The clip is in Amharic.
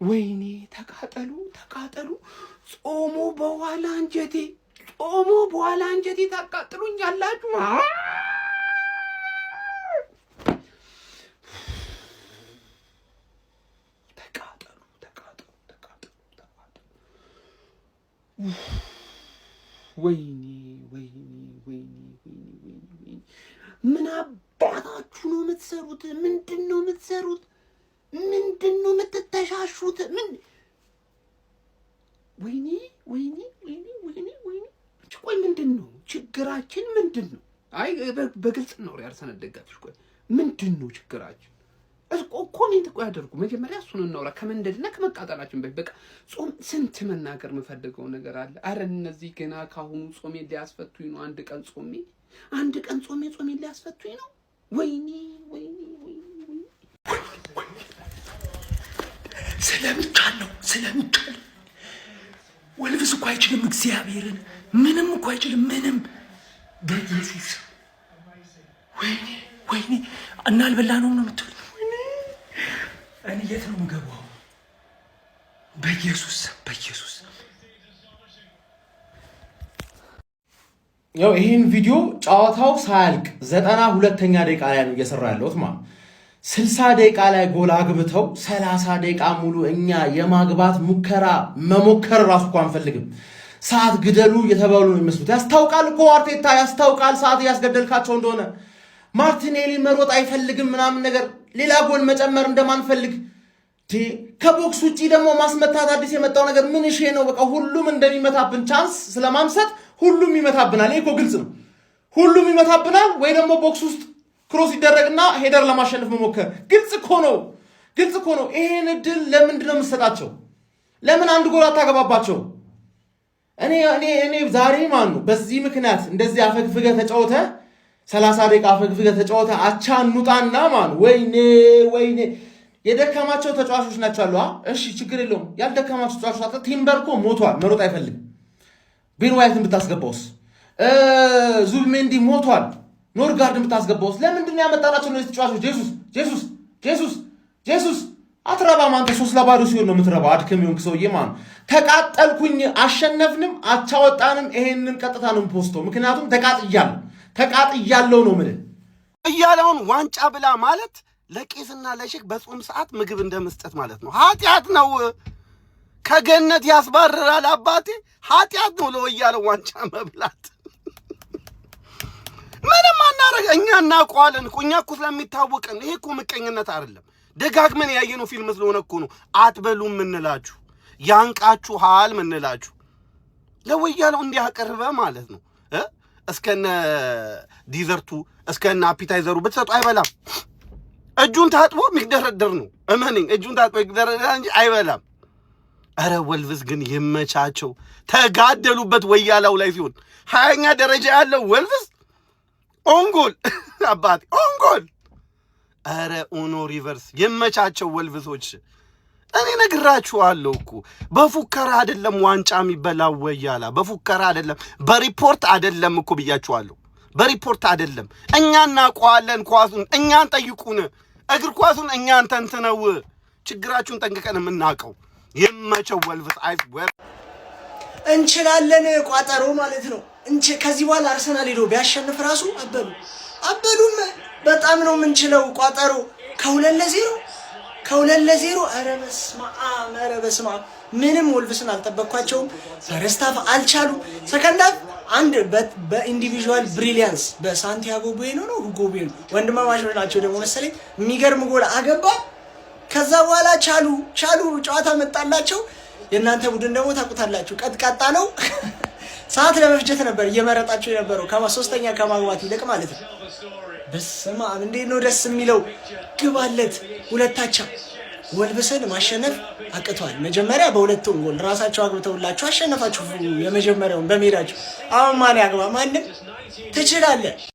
ወይኔ ተቃጠሉ ተቃጠሉ። ጾሙ በኋላ አንጀቴ፣ ጾሙ በኋላ አንጀቴ ታቃጥሉኛላችሁ። ተቃጠሉ ተቃጠሉ ተቃጠሉ ተቃጠሉ። ወይኔ ወይኔ ወይኔ ወይኔ ወይኔ! ምን አባታችሁ ነው የምትሰሩት? ምንድን ነው የምትሰሩት? ምንድን ነው የምትተሻሹት? ምን ወይኔ ወይኔ ወይኔ ወይኔ ወይኔ! ቆይ ምንድን ነው ችግራችን? ምንድን ነው? አይ በግልጽ ነው የአርሰናል ደጋፊዎች፣ ቆይ ምንድን ነው ችግራችን? Comment እኮ ያደርጉ። መጀመሪያ እሱን እናውራ ከመንደድና ከመቃጠላችን በፊት። በቃ ጾም ስንት መናገር የምፈልገው ነገር አለ። አረ እነዚህ ገና ካሁኑ ጾሜ ሊያስፈቱኝ ነው። አንድ ቀን ጾሜ፣ አንድ ቀን ጾሜ ጾሜ ሊያስፈቱኝ ነው። ወይኔ ወይኔ ወይኔ! ስለምቻለሁ ስለምቻለሁ። ወልቭስ እኮ አይችልም፣ እግዚአብሔርን ምንም እኮ አይችልም። ምንም በኢየሱስ ወይኔ ወይኔ! እና አልበላ ነው ነው የምትሉት? ወይኔ እኔ የት ነው የምገባው? በኢየሱስ በኢየሱስ። ያው ይህን ቪዲዮ ጨዋታው ሳያልቅ 92ኛ ደቂቃ ላይ ነው እየሰራ ያለሁት ማለት 60 ደቂቃ ላይ ጎል አግብተው 30 ደቂቃ ሙሉ እኛ የማግባት ሙከራ መሞከር ራሱ እኮ አንፈልግም። ሰዓት ግደሉ እየተባሉ ነው የሚመስሉት። ያስታውቃል እኮ አርቴታ ያስታውቃል፣ ሰዓት እያስገደልካቸው እንደሆነ። ማርቲኔሊ መሮጥ አይፈልግም ምናምን ነገር፣ ሌላ ጎል መጨመር እንደማንፈልግ፣ ከ box ውጭ ደግሞ ማስመታት አዲስ የመጣው ነገር ምን ሼ ነው? በቃ ሁሉም እንደሚመታብን chance ስለማንሰጥ ሁሉም ይመታብናል። ይሄ እኮ ግልጽ ነው። ሁሉም ይመታብናል ወይ ደግሞ box ውስጥ cross ይደረግና header ለማሸነፍ መሞከር። ግልጽ እኮ ነው። ግልጽ እኮ ነው። ይሄን እድል ለምንድን ነው የምትሰጣቸው? ለምን አንድ ጎል አታገባባቸው? እኔ ዛሬ ማን ነው በዚህ ምክንያት እንደዚህ አፈግፍገ ተጫወተ፣ 30 ደቂቃ አፈግፍገ ተጫወተ፣ አቻ እንውጣና ማን ወይኔ ወይኔ፣ የደከማቸው ተጫዋቾች ናቸው አሉ። እሺ ችግር የለውም። ያልደከማቸው ተጫዋቾች ቲምበር እኮ ሞቷል፣ መሮጥ አይፈልግም። ቤን ዋይትን ብታስገባውስ? ዙቢሜንዲ ሞቷል። ኖርጋርድን ብታስገባውስ? ለምንድን ነው ያመጣናቸው እነዚህ ተጫዋቾች? ጄሱስ ጄሱስ ጄሱስ ጄሱስ አትረባም። አንተ 3-0 ሲሆን ነው የምትረባው። አድክም የሆንክ ሰውዬ ማለት ተቃጠልኩኝ። አሸነፍንም አቻወጣንም ይሄንን ቀጥታ ነው ፖስተው። ምክንያቱም ተቃጥያለሁ፣ ተቃጥያለሁ ነው የምልህ። እያለውን ዋንጫ ብላ ማለት ለቄስና ለሼክ በጾም ሰዓት ምግብ እንደ መስጠት ማለት ነው። ኃጢአት ነው። ከገነት ያስባርራል። አባቴ ኃጢአት ነው ለወያለው ዋንጫ መብላት። ምንም አናረግ። እኛ እናውቀዋለን እኮ፣ እኛ እኮ ስለሚታወቀን። ይሄ እኮ ምቀኝነት አይደለም። ደጋግመን ያየነው ፊልም ስለሆነ እኮ ነው አትበሉ ምንላችሁ፣ ያንቃችኋል ምንላችሁ። ለወያለው እንዲያቀርበ ማለት ነው። እስከነ dessert ኡ እስከነ appetizer ኡ ብትሰጡ አይበላም። እጁን ታጥቦ የሚደረደር ነው። እመነኝ፣ እጁን ታጥቦ የሚደረደር እንጂ አይበላም። እረ ወልቭስ ግን ይመቻቸው፣ ተጋደሉበት። ወያላው ላይ ሲሆን 20ኛ ደረጃ ያለው ወልቭስ own goal አባቴ own goal። እረ ኡኖ reverse ይመቻቸው ወልቭሶች። እኔ ነግራችኋለሁ እኮ በፉከራ አይደለም ዋንጫ የሚበላው ወያላ፣ በፉከራ አይደለም፣ በሪፖርት አይደለም እኮ ብያችኋለሁ። በሪፖርት አይደለም። እኛ እናውቀዋለን ኳሱን፣ እኛን ጠይቁን። እግር ኳሱን እኛን ተንትነው ችግራችሁን ጠንቅቀን የምናውቀው። ይመቸው ወልቭስ I swear። እንችላለን ቋጠሮ ማለት ነው። ከዚህ በኋላ አርሰናል ሄዶ ቢያሸንፍ ራሱ አበሉ አበሉም በጣም ነው የምንችለው። ቋጠሮ ከ2-0፣ 2-0። ኧረ በስመ አብ፣ ኧረ በስመ አብ። ምንም ወልቭስን አልጠበቅኳቸውም። First half አልቻሉ። Second half አንድ በ individual brilliance በሳንቲያጎ ቡዌኖ ነው ሁጎ ቡዌኖ፣ ወንድማማቾች ናቸው ደግሞ መሰለኝ፣ የሚገርም ጎል አገባ። ከዛ በኋላ ቻሉ ቻሉ፣ ጨዋታ መጣላቸው። የእናንተ ቡድን ደግሞ ታውቁታላችሁ፣ ቀጥቃጣ ነው። ሰዓት ለመፍጀት ነበር እየመረጣቸው የነበረው ሶስተኛ ከማግባት ይልቅ ማለት ነው። በስመ አብ እንዴት ነው ደስ የሚለው! ግባለት ሁለታቻ ወልብስን ማሸነፍ አቅቷል። መጀመሪያ በሁለቱም ጎል ራሳቸው አግብተውላችሁ አሸነፋችሁ የመጀመሪያውን በሜዳችሁ። አሁን ማን ያግባ? ማንም ትችላለህ።